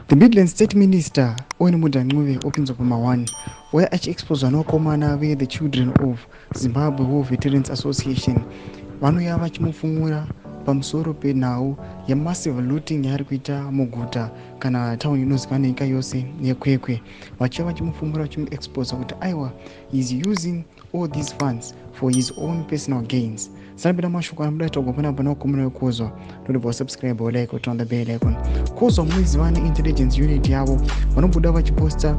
The Midlands State Minister Owen Mudha Ncube opinzwa pama1 uye achiexposwa nevakomana veThe Children of Zimbabwe War Veterans Association, vanouya vachimufumura pamusoro penhau yemassive looting yaari kuita muguta kana town inozivikanwa nenyika yose yeKwekwe, vachiva vachimufumura, vachimuexposa kuti aiwa, he is using all these funds for his own personal gains. Sanapinda mashoko anobuda taugwa panapa nevakomana vekozwa, ndodobva wasubscribe, like, turn the bell icon. Kozwa munoziva neintelligence unit yavo vanobuda vachiposta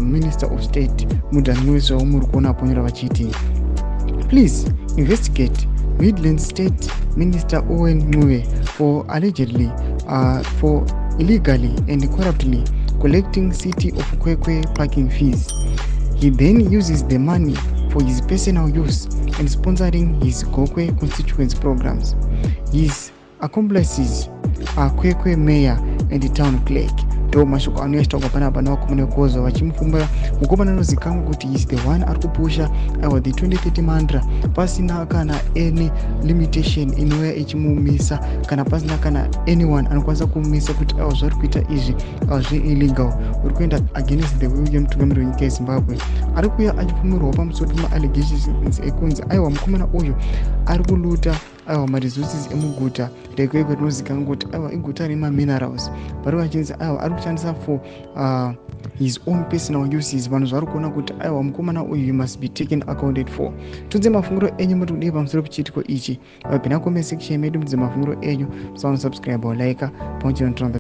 Minister of State Mudha Ncube zvavo muri kuona aponyora vachiti, "Please investigate Midland State Minister Owen Ncube for allegedly for illegally and corruptly collecting City of Kwekwe parking fees. He then uses the money for his personal use and sponsoring his Gokwe constituency programs. His accomplices are Kwekwe mayor and town clerk." Ndo mashoko anouya achitaurwa panapa nevakomana vekozwa vachimufumbura mukomana anozikanwa kuti is the one ari kupusha aiwa the 2030 mantra pasina kana any limitation inouya ichimumisa, kana pasina kana anyone anokwanisa kumumisa kuti aiwa, zvari kuita izvi zveillegal, uri kuenda against the will yemutungamiri wenyika yeZimbabwe. Ari kuuya achipfumirwawo pamusoro pemaallegations ekunzi aiwa, mukomana uyu ari kuluta aiwa maresources emuguta reKwekwe rinozikanwa kuti aiwa iguta remaminerals. Vari vachinzi aiwa ari kushandisa for his own personal uses. Vanhu zvari kuona kuti aiwa, mukomana uyu must be taken accounted for. Tudze mafungiro enyu, muri kudii pamusoro pechiitiko ichi? Vapinda comment section medu, mudze mafungiro enyu. Musaona subscribe, like pamwe chete.